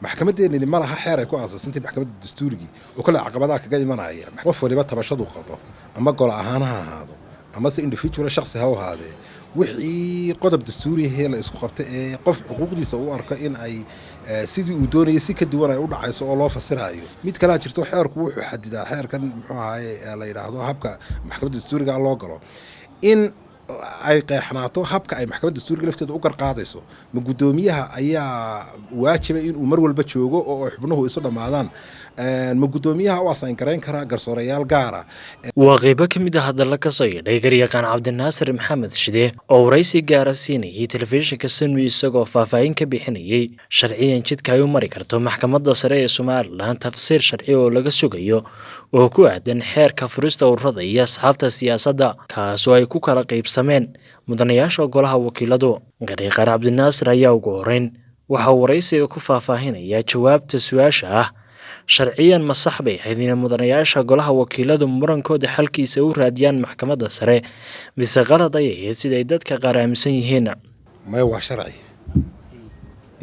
Maxkamadeennani ma laha xeer ay ku aasaasantay maxkamadda dastuurigii oo kale caqabadaha kaga imanaya. Qof waliba tabashadu qabo, ama golo ahaan ha ahaado ama se individual shakhsi ha u ahaadee, wixii qodob dastuuriyahee la isku qabta ee qof xuquuqdiisa u arko in ay sidii uu doonayay si ka duwan ay u dhacayso oo loo fasirayo. Mid kalea jirto, xeerku wuxuu xadidaa, xeerkan muxuu ahaye la yidhaahdo habka maxkamadda dastuuriga loo galo, in ay qeexnaato habka ay maxkamadda dastuuriga lafteeda u garqaadayso. Ma guddoomiyaha ayaa waajiba inuu mar walba joogo oo ay xubnuhu isu dhammaadaan? Ma guddoomiyaha u assign garayn karaa garsoorayaal gaara? Waa qeybo ka mid ah hadalla ka soo yeedhay garyaqaan Cabdinaasir Maxamed Shide oo waraysi gaara siinayay telefishinka Sunmi, isagoo faahfaahin ka bixinayay sharciyan jidka ay u mari karto maxkamadda sare ee Somaliland tafsiir sharci oo laga sugayo oo ku aadan xeerka furista ururada iyo asxaabta siyaasadda, kaasoo ay ku kala qaybsameen mudanayaasha golaha wakiiladu. Garyaqaan Cabdinaasir ayaa ugu horeyn waxa uu waraysiga ku faahfaahinaya jawaabta su-aasha ah: sharciyan ma sax bay ahayd inay mudanayaasha golaha wakiiladu murankooda xalkiisa u raadiyaan maxkamadda sare, mise qalad ay ahayd siday dadka qaar aaminsan yihiin? Maya, waa sharci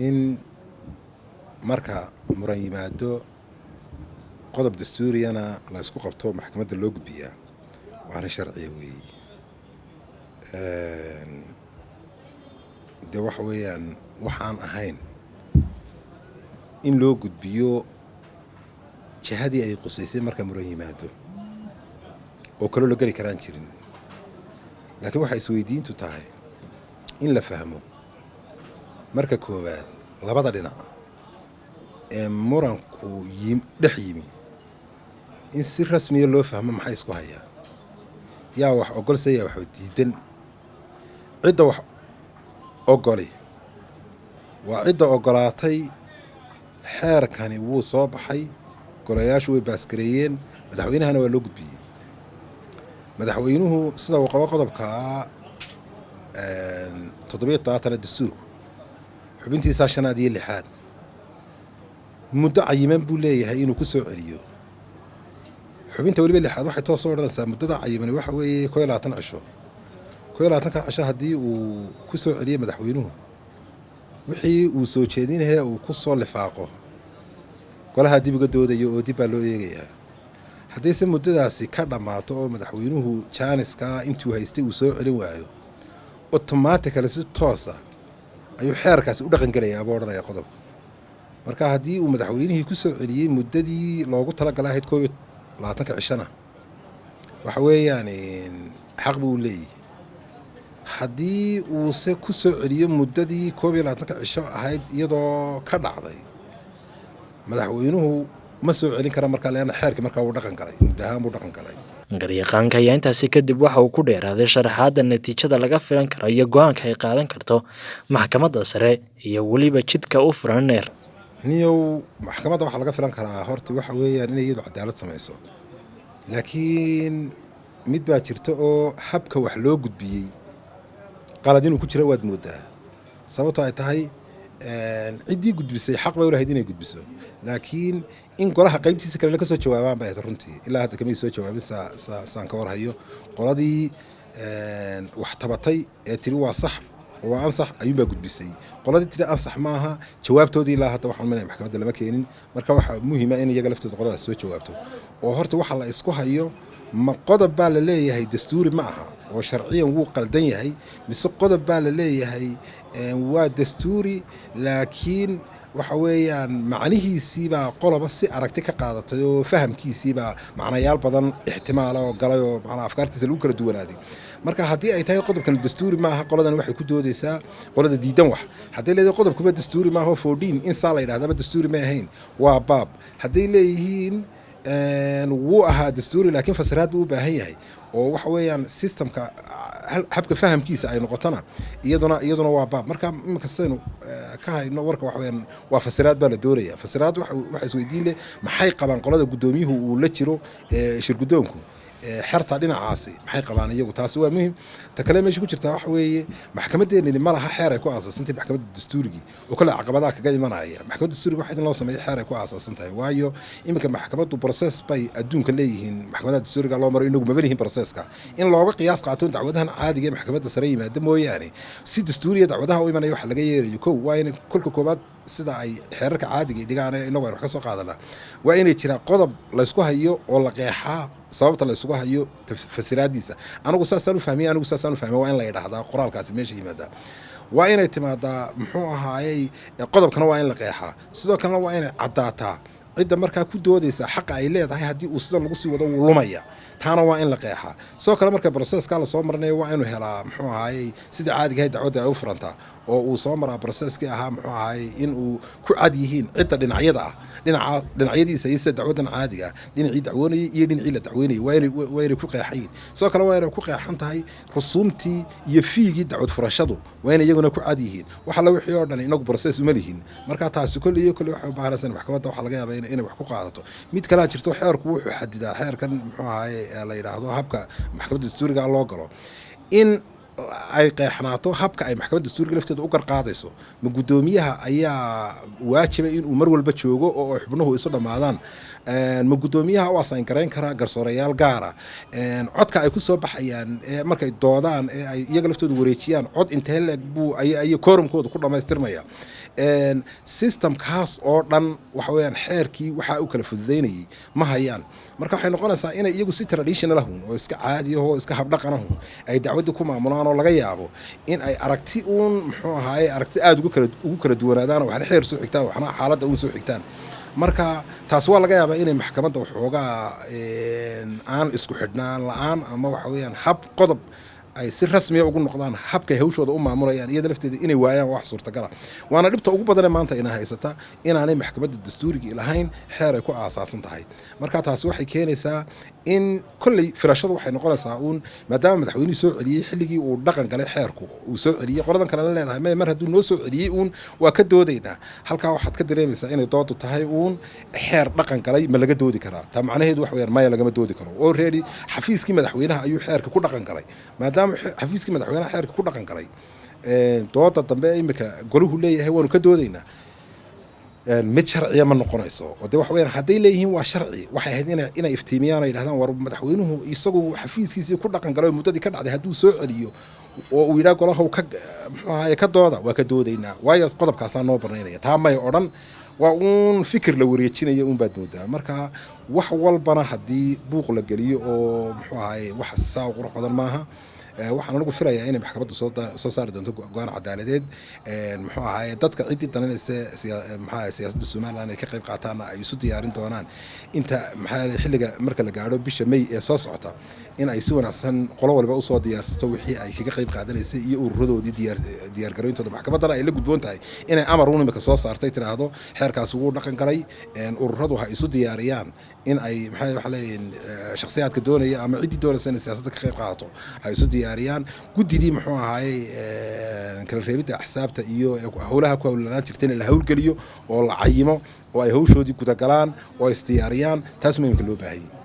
in marka muran yimaado, qodob dastuuriyana la isku qabto, maxkamadda loo gudbiyaa. Waa arrin sharciya weeye. Dee waxa weeyaan, waxaan ahayn in loo gudbiyo jihadii ay qusaysay marka muran yimaado oo kaloo la geli karaan jirin. Laakiin waxay isweydiintu tahay in la fahmo marka koowaad labada dhinac ee muranku dhex yimi, in si rasmiya loo fahmo maxay isku hayaan, yaa wax ogolse, yaa wax diidan. Cidda wax ogoli waa cidda ogolaatay xeerkani wuu soo baxay, golayaashu way pass gareeyeen, madaxweynahana waa loo gudbiyey. Madaxweynuhu sida uu qabo qodobka 77aad dastuurku, xubintiisaa shanaad iyo lixaad, muddo cayiman buu leeyahay inuu ku soo celiyo. Xubinta weliba lixaad waxay toos soo odhanaysaa muddada cayimani waxa weeye 21 cisho. 21-ka cisho haddii uu ku soo celiyo madaxweynuhu wixii uu soo jeedinaya uu ku soo lifaaqo, golaha dib uga doodayo oo dib baa loo eegayaa. Haddiise muddadaasi ka dhammaato oo madaxweynuhu jaaniskaa intuu haystay uu soo celin waayo, automatically, si toosa ayuu xeerkaasi u dhaqan gelayaa buu odhanaya qodobka. Marka haddii uu madaxweynihii ku soo celiyey muddadii loogu talagalay ahayd 21-ka cishona, waxa weeyaan xaq buu leeyahy. Haddii uuse ku soo celiyo muddadii 21-ka cisho ahayd iyadoo ka dhacday, madaxweynuhu ma soo celin kara markaa, leanna xeerkii markaa wuu dhaqan galay, muddo ahaan buu dhaqan galay. Garyaqaanka ayaa intaasi kadib waxa uu ku dheeraaday sharaxaadda natiijada laga filan karo iyo go-aanka ay qaadan karto maxkamadda sare iyo weliba jidka u furan neer. Niyow, maxkamadda waxaa laga filan karaa horta waxa weeyaan inay iyadu cadaalad samayso. Laakiin mid baa jirta oo habka wax loo gudbiyey qalad inuu ku jira waad moodaa. Sababtoo ay tahay, ciddii gudbisay xaq bay u lahayd inay gudbiso, laakiin in golaha qaybtiisa kalena ka soo jawaabaan bay ahayd. Runtii ilaa hadda kamay soo jawaabin saan ka warhayo. Qoladii wax tabatay ee tiri waa sax, waa ansax, ayuunbaa gudbisay. Qoladii tiri ansax maaha, jawaabtoodii ilaa hadda waxaan umanaya maxkamadda lama keenin. Marka waxaa muhiima in iyaga laftooda qoladaas soo jawaabto. Oo horta waxa la isku hayo, ma qodob baa la leeyahay dastuuri ma aha oo sharciyan wuu qaldan yahay, mise qodob baa la leeyahay waa dastuuri, laakiin waxa weeyaan macnihiisiibaa qoloba si aragti ka qaadatay oo fahamkiisiibaa macnayaal badan ixtimaala oo galay oo macnaa afkaartiisa lagu kala duwanaaday? Marka haddii ay tahay qodobkan dastuuri maaha, qoladan waxay ku doodaysaa, qolada diidan wax, hadday leedahay qodobkuba dastuuri maaha oo 14 in saa la yidhahdaba dastuuri may ahayn, waa baab. Hadday leeyihiin wuu ahaa dastuuri laakiin fasiraad buu u baahan yahay oo waxa weeyaan systemka habka fahamkiisa ay noqotona, iyaduna waa baab. Marka iminka sidaynu ka hayno warka, waxa weeyaan waa fasiraad baa la doonaya. Fasiraad waxa isweydiin leh: maxay qabaan qolada guddoomiyuhu uu la jiro, shir guddoonku? Xerta dhinacaasi maxay qabaan iyagu? Taasi waa muhim. Ta kale meesha ku jirtaa waxa weeye, maxkamadeennani ma laha xeer ay ku aasaasantahay maxkamadda dastuurigii, oo kale caqabadaha kaga imanaya maxkamadda dastuuriga waxa in loo sameeyo xeer ay ku aasaasan tahay, waayo iminka maxkamaddu process bay adduunka leeyihiin maxkamadaha dastuuriga loo maro. Inagu maba lihin processka in looga qiyaas qaato dacwadahan caadiga ee maxkamadda sare yimaada mooyaane. Si dastuuriya dacwadaha u imanaya waxa laga yeerayo, kow, waa in kolka koobaad sida ay xeerarka caadiga dhigaan inagu aynu wax ka soo qaadanaa, waa inay jiraa qodob laysku hayo oo la qeexaa sababta la isugu hayo, fasiraadiisa. Anigu saasaan u fahmiya, anigu saasaan u fahmiya, waa in la yidhaahdaa. Qoraalkaasi meesha yimaadaa waa inay timaadaa, muxuu ahaayey, qodobkana waa in la qeexaa. Sidoo kalena waa inay caddaataa cidda markaa ku doodaysa xaqa ay leedahay. Haddii uu sida lagu sii wado wuu lumaya, taana waa in la qeexaa. Sidoo kale marka processka lasoo marinayo waa inuu helaa, muxuu ahaayey, sidii caadiga ahayd dacwadda ay u furantaa oo uu soo maraa processkii ahaa, muxuu ahaayey, in uu ku cad yihiin cidda dhinacyada ah, dhinaca dhinacyadiisa iyo sida dacwaddan caadiga ah, dhinacii dacwoonayay iyo dhinacii la dacweynayay waa inay ku qeexan yihiin. Sidoo kale waa inay ku qeexan tahay rusuumtii iyo fiigii dacwad furashadu, waa inay iyaguna ku cad yihiin. Wax alla wixii oo dhan inagu process uma lihin. Marka taasi kolley iyo kolley waxay u baahanaysaa maxkamadda waxaa laga yaabaa inay wax ku qaadato. Mid kalaa jirto: xeerku wuxuu xadidaa, xeerkan, muxuu ahaye, la yidhaahdo habka maxkamadda dastuuriga loo galo, in ay qeexnaato habka ay maxkamadda dastuuriga lafteeda u garqaadayso. Ma guddoomiyaha ayaa waajiba inuu mar walba joogo oo ay xubnuhu isu dhammaadaan? Ma guddoomiyaha u assign garayn karaa garsoorayaal gaara? Codka ay ku soo baxayaan markay doodaan ee ay iyaga laftooda wareejiyaan, cod intee leeg buu ay quorumkooda ku dhammaystirmaya? Systemkaas oo dhan waxa weeyaan xeerkii waxaa u kala fududaynayay ma hayaan. Marka waxay noqonaysaa inay iyagu si traditional ahun oo iska caadi ahoo iska habdhaqanahun ay dacwadda ku maamulaan, oo laga yaabo in ay aragti uun, muxuu ahaaye, aragti aada ugu kala duwanaadaan, oo waxna xeer soo xigtaan, waxna xaaladda uun soo xigtaan. Marka taas waa laga yaabaa inay maxkamadda waxoogaa aan isku xidhnaan la-aan ama waxa weeyaan hab qodob ay si rasmiya ugu noqdaan habkay hawshooda u maamulayaan iyada lafteeda inay waayaan wax suurtagala. Waana dhibta ugu badane maanta ina haysata, inaanay maxkamadda dastuurigii lahayn xeer ay ku aasaasan tahay. Marka taasi waxay keenaysaa in kolley firashadu waxay noqonaysaa uun, maadaama madaxweynihii soo celiyey xilligii uu dhaqan galay xeerku uu soo celiyey, qoladan kalena leedahay may, mar hadduu noo soo celiyey uun waa ka doodaynaa. Halkaa waxaad ka dareemaysaa inay doodu tahay uun xeer dhaqan galay ma laga doodi karaa. Taa macnaheedu wax weeyaan maya, lagama doodi karo. Already xafiiskii madaxweynaha ayuu xeerka ku dhaqan galay. Maadaama xafiiskii madaxweynaha xeerka ku dhaqan galay, dooda dambe imika golahu leeyahay waanu ka doodaynaa mid sharciya ma noqonayso. Oo de waxa weyaan hadday leeyihiin waa sharci, waxay ahayd inay iftiimiyaan, ay yidhahdaan war madaxweynuhu isagu xafiiskiisii ku dhaqan galay oo muddadii ka dhacday hadduu soo celiyo oo uu yidhaha golaha ka, muxuu ahaye, ka dooda, waa ka doodaynaa, waayo qodobkaasaa noo banaynaya. Taa may odhan, waa uun fikir la wareejinaya uun baad moodaa. Marka wax walbana haddii buuq la geliyo oo, muxuu ahaye, wax saa u qurux badan maaha. Waxaan anigu filayaa inay maxkamaddu soo saari doonto go-aan cadaaladeed, muxuu ahaye, dadka ciddii daninaysa, maxaa, siyaasadda Somaliland ay ka qayb qaataanna ay isu diyaarin doonaan inta, maxaa, xilliga marka la gaadho bisha May ee soo socota, in ay si wanaagsan qolo walba usoo diyaarsato wixii ay kaga qayb qaadanaysay iyo ururadoodii diyaargarayntooda. Maxkamaddana ay la gudboon tahay inay amar uun imika soo saartay, tiraahdo xeerkaasi wuu dhaqan galay, ururadu ha isu diyaariyaan in ay, maxay, waxa leeyihiin, shakhsiyaadka doonaya ama ciddii doonaysa inay siyaasadda ka qayb qaadato ha isu diyaariyaan. Guddidii, muxuu ahaayey, kala reebidda axsaabta iyo howlaha ku howlanaan jirtayna la howlgeliyo oo la cayimo oo ay hawshoodii gudagalaan oo ay isdiyaariyaan. Taas muhimka loo baahayay.